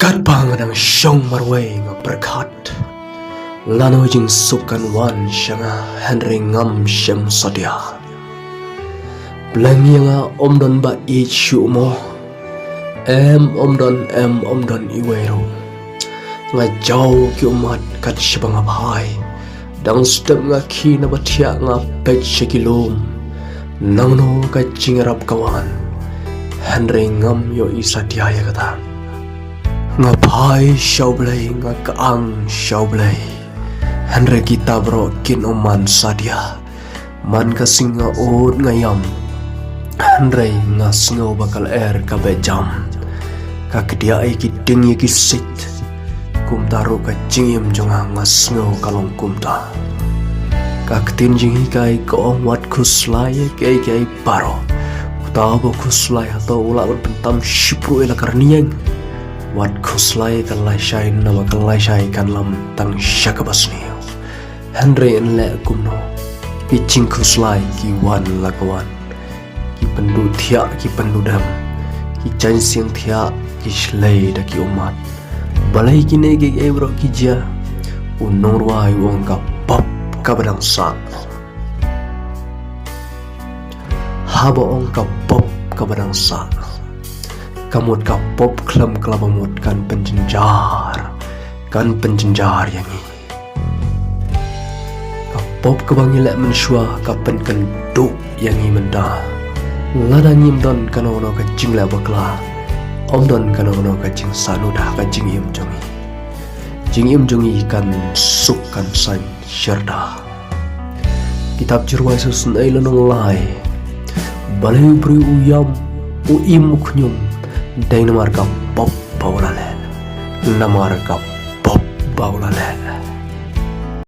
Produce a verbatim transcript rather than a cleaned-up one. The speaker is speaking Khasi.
Katba nga dang shong marwei nga pyrkhat, lano jingsuk kan wan sha nga hynrei ngam shym satia. Bleng ïa nga, ym don ba ïeit shuh mo. Em ym don, em ym don iwei ruh. Nga jaw ki ummat kat shaba nga phai. Dang step nga khie na ba thiah, nga peit sha ki lum. Nangno ka jingïarap ka wan, hynrei ngam ïohi satia ïa kata. Nga phai sha U Blei, nga kyang sha U Blei, hynrei kita baroh kin ym man satia. Man ka sing nga ud nga ïam, hynrei nga sngew ba ka lyer ka beh jam. Ka kdiah ïa ki ding ïa ki siej. Kumta ruh ka jingim jong nga, nga sngew ka long kumta. Ka ktien jinghikai ka ong, wat khuslai ïa kiei kiei baroh. Uta uba khuslai hato u lah ban pyntam shipruh ïa la ka rynïeng? Wat khuslai ïa ka lashai, namar ka lashai kan lam tang sha kaba sniew. Hynrei yn leh kumno? Ki jingkhuslai ki wan la ka wan. Ki pynduh thiah, ki pynduh dem. Ki jaiñsiang thiah, ki shlei da ki ummat. Balei kine kiei kiei baroh ki jia? U nongrwai u ong, ka pop kaba dang sah. Haba ong ka pop kaba dang sah, ka mut ka pop khlem ka la ba mut kan pynjynjar, kan pynjynjar ïa ngi. Ka pop kaba ngi leh mynshuwa ka pynkynduh ïa ngi mynta. Lada ngim don kano kano ka jingleh bakla, ym don kano kano ka jingsahnud ha ka jingim jong ngi. Jingim jong ngi kan suk kan saiñ syrta. Kitab Jingrwai shisnei lynnong lai. Balei u briew u ïam, u im u khñium? Dei namar ka pop ba u la leh. Namar ka pop ba u la leh.